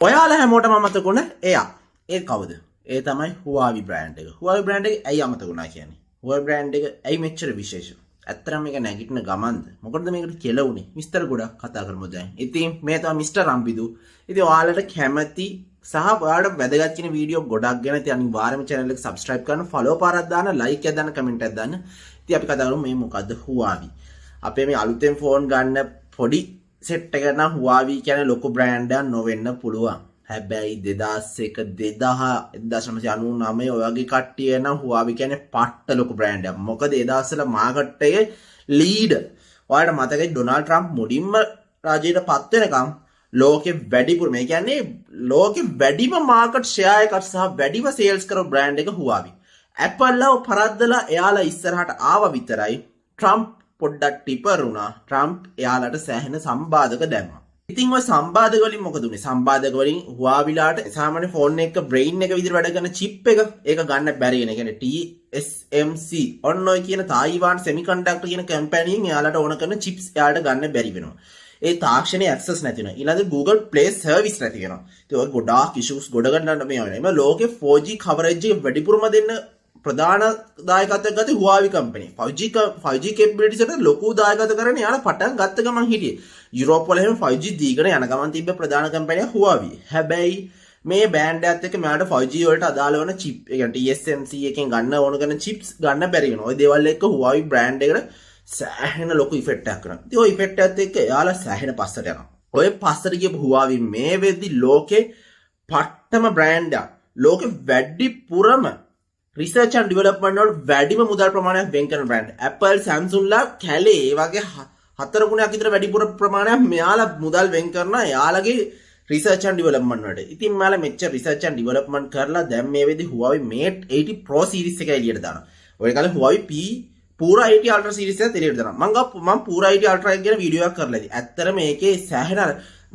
ඔයාලා හැමෝටම අමතක වුණ එයා. ඒ කවුද? ඒ තමයි Huawei brand එක. Huawei brand එක ඇයි අමතක වුණා කියන්නේ? Huawei brand එක ඇයි මෙච්චර විශේෂ? ඇත්තටම මේක නැගිටින ගමන්ද? මොකටද මේකට කෙල වුනේ? විස්තර ගොඩක් කතා කරමු දැන්. ඉතින් මේ තමයි මිස්ටර් රම්බිදු. ඉතින් ඔයාලට කැමති සහ ඔයාලට වැදගත් කියන වීඩියෝ ගොඩක් ගැන ඉතින් අනිවාර්යයෙන්ම channel එක subscribe කරන්න, follow පාරක් දාන්න, like එකක් දාන්න, comment එකක් දාන්න. ඉතින් අපි කතා කරමු මේ මොකද්ද Huawei. අපේ මේ අලුතෙන් ෆෝන් ගන්න පොඩි සෙට් එක නම් Huawei කියන්නේ ලොකු බ්‍රෑන්ඩ් එකක් නොවෙන්න පුළුවන්. හැබැයි 2001 2000 1999 ඔය වගේ කට්ටිය නම් Huawei කියන්නේ පට්ට ලොකු බ්‍රෑන්ඩ් එකක්. මොකද ඒ දවස්වල මාකට් එකේ ලීඩර්. ඔයාලට මතකයි ඩොනාල්ඩ් ට්‍රම්ප් මුලින්ම රාජ්‍යයට පත් වෙනකම් ලෝකෙ වැඩිපුර, මේ කියන්නේ ලෝකෙ වැඩිම මාකට් ෂෙයා එකක් සහ වැඩිම සේල්ස් කරපු බ්‍රෑන්ඩ් එක Huawei. Apple ලව පරද්දලා එයාලා ඉස්සරහට ආවා විතරයි ට්‍රම්ප් පොඩ්ඩක් ටිපර් වුණා. ට්‍රම්ප් එයාලට සෑහෙන සම්බාධක දැම්මා. ඉතින් ඔය සම්බාධක වලින් මොකද උනේ? සම්බාධක වලින් Huawei-ලාට සාමාන්‍ය ෆෝන් එක බ්‍රේන් එක විදිහට වැඩ කරන චිප් එක ඒක ගන්න බැරි වෙන. ඒ කියන්නේ TSMC ඔන්න ඔය කියන තායිවාන් සෙමිකන්ඩක්ටර් කියන කම්පැනියෙන් එයාලට ඕන කරන චිප්ස් එයාලට ගන්න බැරි වෙනවා. ඒ තාක්ෂණයේ ඇක්සස් නැති වෙනවා. ඊළඟට Google Play Service නැති වෙනවා. ඉතින් ඔය ගොඩාක් ඉෂුස් ගොඩ ගන්න මේ වෙනවා. එම ලෝකේ 4G coverage එක වැඩිපුරම දෙන්න ප්‍රධාන දායකත්වයක් ගත්තේ Huawei company. 5G capabilities වලට ලොකු දායකත්ව කරන්නේ එයාලා පටන් ගත්ත ගමන් හිටියේ. යුරෝප් වල එහෙම 5G දීගෙන යන ගමන් තිබ්බ ප්‍රධාන කම්පැනි Huawei. හැබැයි මේ බෑන්ඩ් එකත් එක්ක මෙයාට 5G වලට අදාළ වන චිප්, ඒ කියන්නේ TSMC එකෙන් ගන්න ඕන කරන චිප්ස් ගන්න බැරි වෙනවා. ඔය දේවල් එක්ක Huawei brand එකට සෑහෙන ලොකු ඉෆෙක්ට් එකක් කරනවා. ඉතින් ඔය ඉෆෙක්ට් එකත් එක්ක එයාලා සෑහෙන පස්සට යනවා. ඔය පස්සට ගියපු Huawei මේ වෙද්දි ලෝකේ පට්ටම බ්‍රෑන්ඩ් එකක්. ලෝකෙ වැඩිපුරම රිසර්ච් ඇන්ඩ් ඩෙවලොප්මන්ට් වල වැඩිම මුදල් ප්‍රමාණයක් වෙන් කරන බ්‍රෑන්ඩ්. Apple, Samsung ලා කැලේ ඒ වගේ 4 ගුණයක් විතර වැඩිපුර ප්‍රමාණයක් මෙයාලා මුදල් වෙන් කරන එයාලගේ රිසර්ච් ඇන්ඩ් ඩෙවලොප්මන්ට් වලට. ඉතින් මෙයාලා මෙච්චර රිසර්ච් ඇන්ඩ් ඩෙවලොප්මන්ට් කරලා දැන් මේ වෙද්දි Huawei Mate 80 Pro series එක එළියට දානවා. ඔය කාලේ Huawei P Pura 80 Ultra series එකත් එළියට දානවා. මං Pura 80 Ultra එක ගැන වීඩියෝ එකක් කරලා ඉතින්. ඇත්තටම මේකේ සෑහෙන අර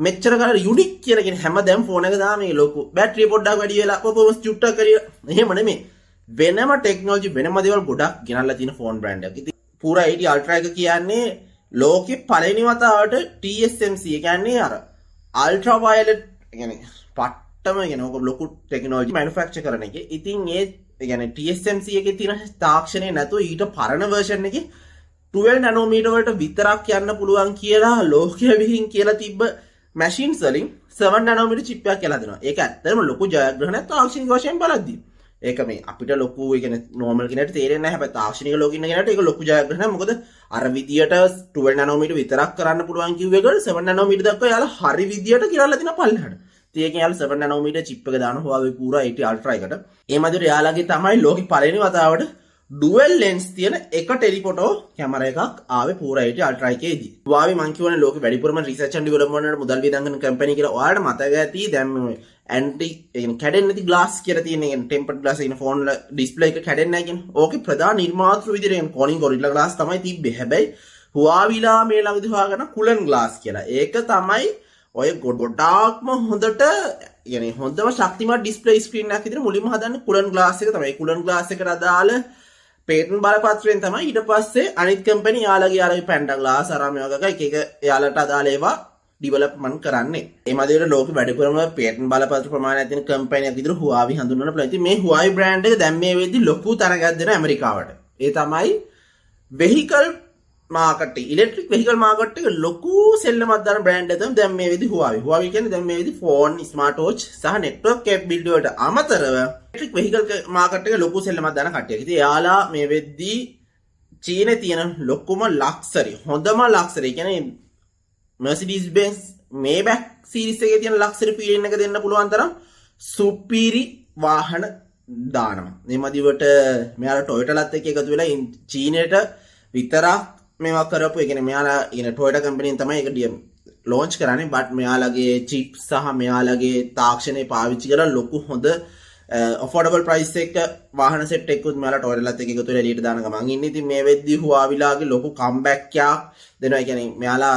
මෙච්චර කාලේ යුනික් කියලා කියන හැම දැන් ෆෝන් එක දාම මේ ලොකු බැටරිය පොඩ්ඩක් වැඩි වෙලා පර්ෆෝමන්ස් චුට්ටක් වැඩි වෙලා එහෙම නෙමෙයි. වෙනම ටෙක්නොලොජි වෙනම දේවල් ගොඩක් ගෙනල්ලා තියෙන ෆෝන් බ්‍රෑන්ඩ් එකක්. ඉතින් Pura 80 Ultra එක කියන්නේ ලෝකෙ පළවෙනි වතාවට TSMC, ඒ කියන්නේ අර අල්ට්‍රා වයලට්, ඒ කියන්නේ පට්ටම, ඒ කියන්නේ ඕක ලොකු ටෙක්නොලොජි මැනුෆැක්චර් කරන එක. ඉතින් ඒ කියන්නේ TSMC එකේ තියෙන තාක්ෂණය නැතුව ඊට පරණ වර්ෂන් එකේ 12 නැනෝමීටර් වලට විතරක් යන්න පුළුවන් කියලා ලෝකය විහිං කියලා තිබ්බ මැෂින්ස් වලින් 7 නැනෝමීටර් චිප් එකක් කියලා දෙනවා. ඒක ඇත්තටම ලොකු ජයග්‍රහණයක් තාක්ෂණික වශයෙන් බලද්දී. ඒක මේ අපිට ලොකු, ඒ කියන්නේ නෝමල් කෙනෙක්ට තේරෙන්නේ නැහැ. හැබැයි තාක්ෂණික ලෝකෙ ඉන්න කෙනාට ඒක ලොකු ජයග්‍රහණයක්. මොකද අර විදියට 12 නැනෝමීටර් විතරක් කරන්න පුළුවන් කිව්ව එක 7 නැනෝමීටර් දක්වා එයාලා හරි විදියට කියලා දෙනවා පල්ලෙහාට. ඉතින් ඒකෙන් එයාලා 7 නැනෝමීටර් චිප් එක දාන Huawei Pura 80 Ultra එකට. ඒ මැදට එයාලගේ තමයි ලෝකෙ පළවෙනි වතාවට ඩුවල් ලෙන්ස් තියෙන එක ටෙලිෆොටෝ කැමරා එකක් ආවේ Pura 80 Ultra එකේදී. Huawei මං කියවනේ ලෝකෙ වැඩිපුරම රිසර්ච් ඇන්ඩ් ඩෙවලොප්මන්ට් වලට මුදල් වියදම් කරන කම්පැනි කියලා. ඔයාලට මතක ඇති දැන් මේ ඇන්ටි, ඒ කියන්නේ කැඩෙන්නේ නැති ග්ලාස් කියලා තියෙන, ඒ කියන්නේ ටෙම්පර්ඩ් ග්ලාස් කියන ෆෝන් වල ඩිස්ප්ලේ එක කැඩෙන්නේ නැහැ කියන්නේ. ඕකේ ප්‍රධාන නිර්මාතෘ විදිහට ඒ කියන්නේ Corning Gorilla Glass තමයි තිබ්බේ. හැබැයි Huawei ලා මේ ළඟදී හොයාගන්න Kulon Glass කියලා. ඒක තමයි ඔය ගොඩාක්ම හොඳට, يعني හොඳම ශක්තිමත් ඩිස්ප්ලේ ස්ක්‍රීන් එකක් විදිහට මුලින්ම හදන්නේ Kulon Glass එක තමයි. Kulon Glass එකට අදාළ පේටන්ට් බලපත්‍රයෙන් තමයි ඊට පස්සේ අනිත් කම්පැනි යාළගේ Panda Glass අර මේ වගේ එක එක එයාලට අදාළ ඒවා ඩිවලොප්මන්ට් කරන්නේ. ඒ මැදිවට ලෝකෙ වැඩිපුරම පේටන්ට් බලපත්‍ර ප්‍රමාණයක් තියෙන කම්පැනි එකක් විදිහට Huawei හඳුන්වන්න පුළුවන්. ඉතින් මේ Huawei brand එක දැන් මේ වෙද්දි ලොකු තරගයක් දෙන ඇමරිකාවට. ඒ තමයි වෙහිකල් මාකට් එක, ඉලෙක්ට්‍රික් වෙහිකල් මාකට් එක ලොකු සෙල්ලමක් දාන බ්‍රෑන්ඩ් එක තමයි දැන් මේ වෙද්දි Huawei. Huawei කියන්නේ දැන් මේ වෙද්දි ෆෝන්, ස්මාර්ට් වොච් සහ නෙට්වර්ක් කේපබිලිටි වලට අමතරව ඉලෙක්ට්‍රික් වෙහිකල් මාකට් එක ලොකු සෙල්ලමක් දාන කට්ටියක්. ඉතින් එයාලා මේ වෙද්දි චීනේ තියෙන ලොකුම ලක්සරි, හොඳම ලක්සරි, ඒ කියන්නේ Mercedes Benz Maybach series එකේ තියෙන ලක්සරි ෆීලිං එක දෙන්න පුළුවන් තරම් සුපිරි වාහන දානවා. මේ මදිවට මෙයාලා Toyota ලත් එක්ක එකතු වෙලා චීනයට විතරක් මේවා කරපු, ඒ කියන්නේ මෙයාලා කියන Toyota කම්පැනියෙන් තමයි ඒක ලොන්ච් කරන්නේ. බට් මෙයාලගේ චිප් සහ මෙයාලගේ තාක්ෂණය පාවිච්චි කරලා ලොකු හොඳ ඇෆෝඩබල් ප්‍රයිස් එක වාහන සෙට් එකකුත් මෙයාලා Toyota ලත් එක්ක එකතු වෙලා එළියට දාන ගමන් ඉන්නේ. ඉතින් මේ වෙද්දි Huawei ලාගේ ලොකු කම්බැක් එකක් දෙනවා. ඒ කියන්නේ මෙයාලා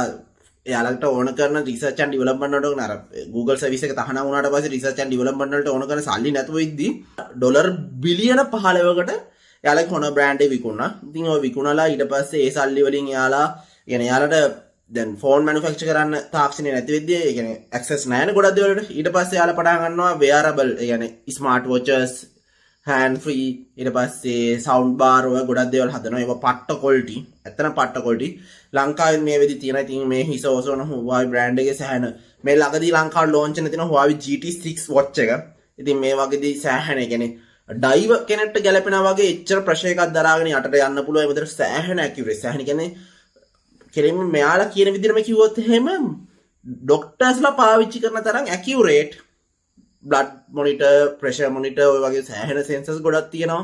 එයාලට ඕන කරන රිසර්ච් ඇන්ඩ් ඩෙවලොප්මන්ට් වලට ඕන අර Google service එක තහනම් වුණාට පස්සේ රිසර්ච් ඇන්ඩ් ඩෙවලොප්මන්ට් වලට ඕන කරන සල්ලි නැතුව ඉද්දි ඩොලර් බිලියන 15කට එයාලගේ හොනර් බ්‍රෑන්ඩ් එක විකුණා. ඉතින් ඔය විකුණලා ඊට පස්සේ ඒ සල්ලි වලින් එයාලා, ඒ කියන්නේ එයාලට දැන් ෆෝන් මැනුෆැක්චර් කරන්න තාක්ෂණය නැති වෙද්දී, ඒ කියන්නේ ඇක්සස් නැහැ නේ ගොඩක් දේවල් වලට. ඊට පස්සේ යාලා පටන් ගන්නවා වෙයරබල්, ඒ කියන්නේ ස්මාර්ට් වොචස්, හෑන්ඩ් ෆ්‍රී, ඊට පස්සේ සවුන්ඩ් බාර් ඔය ගොඩක් දේවල් හදනවා. ඒවා පට්ට ක්වොලිටි. ඇත්තටම පට්ට ක්වොලිටි. ලංකාවේ මේ වෙද්දි තියෙන ඉතින් මේ හිස ඔසවන Huawei brand එකේ සෑහෙන මේ ළඟදී ලංකාවට ලොන්ච් වෙන තියෙන Huawei GT6 watch එක. ඉතින් මේ වගේදී සෑහෙන, ඒ කියන්නේ ඩයිවර් කෙනෙක්ට ගැලපෙනා වගේ එච්චර ප්‍රෙෂර් එකක් දරාගෙන යටට යන්න පුළුවන්. ඒ විතර සෑහෙන ඇකියුරේට්. සෑහෙන කියන්නේ කෙලින්ම මෙයාලා කියන විදිහටම කිව්වොත් එහෙම ඩොක්ටර්ස්ලා පාවිච්චි කරන තරම් accurate blood monitor, pressure monitor ඔය වගේ සෑහෙන සෙන්සර්ස් ගොඩක් තියෙනවා.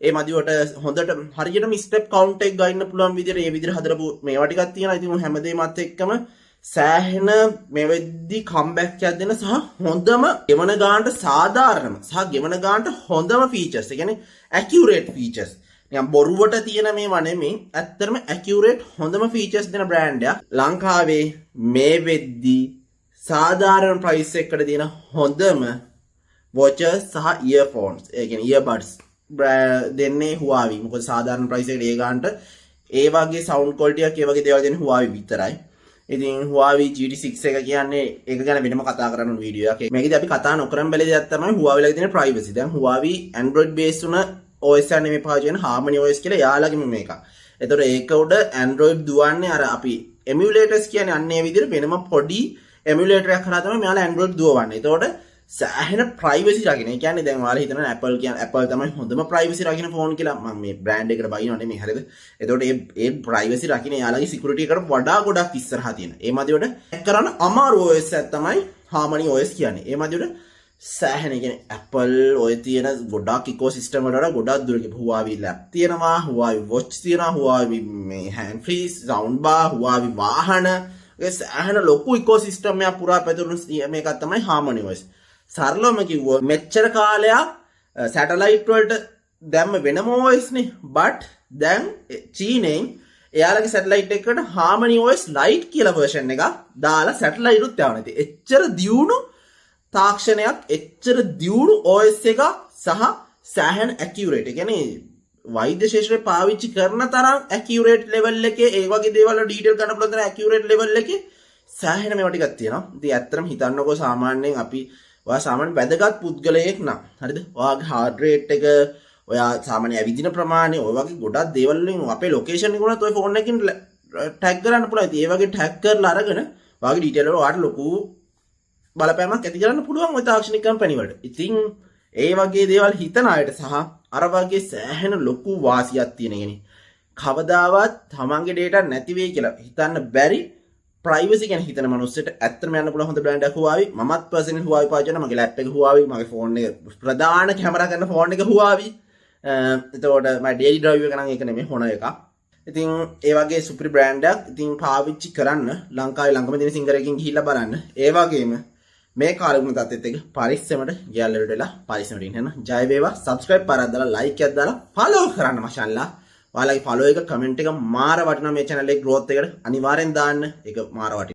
ඒ මදිවට හොඳට හරියටම ස්ටෙප් කවුන්ට් එක ගන්න පුළුවන් විදිහට ඒ විදිහට හදරපු මේවා ටිකක් තියෙනවා. ඉතින් හැමදේමත් එක්කම සෑහෙන මේ වෙද්දි කම්බැක් එකක් දෙන සහ හොඳම ගෙවන ගානට සාධාරණම සහ ගෙවන ගානට හොඳම ෆීචර්ස්. ඒ කියන්නේ ඇකියුරේට් ෆීචර්ස්. නිකන් බොරුවට තියෙන මේවා නෙමෙයි, ඇත්තටම ඇකියුරේට් හොඳම ෆීචර්ස් දෙන බ්‍රෑන්ඩ් එකක්. ලංකාවේ මේ වෙද්දි සාධාරණ ප්‍රයිස් එකකට තියෙන හොඳම වොචස් සහ ඉයර්ෆෝන්ස්, ඒ කියන්නේ ඉයර්බඩ්ස් දෙන්නේ Huawei. මොකද සාධාරණ ප්‍රයිස් එකට ඒ ගානට ඒ වගේ සවුන්ඩ් ක්වොලිටි එකක් ඒ වගේ දේවල් දෙන්නේ Huawei විතරයි. ඉතින් Huawei GT6 එක කියන්නේ ඒක ගැන වෙනම කතා කරන්න ඕන වීඩියෝ එකක්. මේකෙදි අපි කතා නොකරන් බැරි දෙයක් තමයි Huawei ළඟ තියෙන ප්‍රයිවසි. දැන් Huawei Android base වුණ OS එක නෙමෙයි පාවිච්චි කරන Harmony OS කියලා යාළගෙම මේකක්. එතකොට ඒක උඩ Android දුවන්නේ අර අපි එමියුලේටර්ස් කියන්නේ අන්න ඒ විදිහට වෙනම පොඩි එමියුලේටර් එකක් කරා තමයි මෙයාලා Android දුවවන්නේ. එතකොට සෑහෙන ප්‍රයිවසි රකින්න. ඒ කියන්නේ දැන් ඔයාලා හිතනවා Apple කියන්නේ Apple තමයි හොඳම ප්‍රයිවසි රකින්න ෆෝන් කියලා. මම මේ බ්‍රෑන්ඩ් එකට බයිනව නෙමෙයි, හරිද? එතකොට ඒ ඒ ප්‍රයිවසි රකින්න එයාලගේ සිකියුරිටි එකට වඩා ගොඩක් ඉස්සරහා තියෙන. ඒ මදිවට හැක් කරන්න අමාරු OS එකක් තමයි Harmony OS කියන්නේ. ඒ මදිවට සෑහෙන, ඒ කියන්නේ Apple ඔය තියෙන ගොඩක් ඉකෝසිස්ටම් වලට වඩා ගොඩක් දුර ගිහපු Huawei lap තියෙනවා, Huawei watch තියෙනවා, Huawei මේ hand free sound bar, Huawei වාහන, ඒ සෑහෙන ලොකු ඉකෝසිස්ටම් එකක් පුරා පැතුරුණු මේකක් තමයි Harmony OS. සරලවම කිව්වොත් මෙච්චර කාලයක් සැටලයිට් වලට දැම්ම වෙනම OS නේ. බට් දැන් චීනෙන් එයාලගේ සැටලයිට් එකකට Harmony OS Lite කියලා වර්ෂන් එකක් දාලා සැටලයිට් උත් යවනවා. ඉතින් එච්චර දියුණු තාක්ෂණයක්, එච්චර දියුණු OS එකක් සහ සෑහෙන ඇකියුරේට්. ඒ කියන්නේ වෛද්‍ය ක්ෂේත්‍රයේ පාවිච්චි කරන තරම් ඇකියුරේට් ලෙවල් එකේ ඒ වගේ දේවල් වල ඩීටේල් ගන්න පුළුවන් තරම් ඇකියුරේට් ලෙවල් එකේ සෑහෙන මේවා ටිකක් තියෙනවා. ඉතින් ඇත්තටම හිතන්නකෝ සාමාන්‍යයෙන් අපි ඔයා සාමාන්‍ය වැදගත් පුද්ගලයෙක් නම්, හරිද? ඔයාගේ හાર્ට් රේට් එක, ඔයා සාමාන්‍ය ඇවිදින ප්‍රමාණය, ඔය වගේ ගොඩක් දේවල් වලින් අපේ ලොකේෂන් එක උනත් ඔය ෆෝන් එකකින් ටැග් කරන්න පුළුවන්. ඉතින් ඒ වගේ ටැග් කරලා අරගෙන ඔයාගේ ඩීටේල් වල ඔයාට ලොකු බලපෑමක් ඇති කරන්න පුළුවන් ඔය තාක්ෂණික කම්පැනි වලට. ඉතින් ඒ වගේ දේවල් හිතන අයට සහ අර වගේ සෑහෙන ලොකු වාසියක් තියෙන කෙනෙක්. කවදාවත් තමන්ගේ ඩේටා නැති වෙයි කියලා හිතන්න බැරි ප්‍රයිවසි ගැන හිතන මනුස්සයට ඇත්තටම යන්න පුළුවන් හොඳ බ්‍රෑන්ඩ් එකක් Huawei. මමත් පර්සනලි Huawei පාවිච්චි කරනවා. මගේ ලැප් එක Huawei, මගේ ෆෝන් එක ප්‍රධාන කැමරා කරන ෆෝන් එක Huawei. එතකොට මගේ ඩේලි ඩ්‍රයිව් එක නම් ඒක නෙමෙයි, හොන එකක්. ඉතින් ඒ වගේ සුපිරි බ්‍රෑන්ඩ් එකක් ඉතින් පාවිච්චි කරන්න ලංකාවේ ළඟම තියෙන සිංගර් එකකින් ගිහිල්ලා බලන්න. ඒ වගේම මේ කාලගුණ තත්ත්වෙත් එක්ක පරිස්සමට ගෙවල් වලට වෙලා පරිස්සමට ඉන්න. ජය වේවා. සබ්ස්ක්‍රයිබ් පාරක් දාලා ලයික් එකක් දාලා ෆලෝ කරන්න මචංලා. ඔයාලගේ ෆලෝ එක කමෙන්ට් එක මාර වටිනවා මේ channel එකේ growth එකට. අනිවාර්යෙන් දාන්න. ඒක මාර වටිනවා.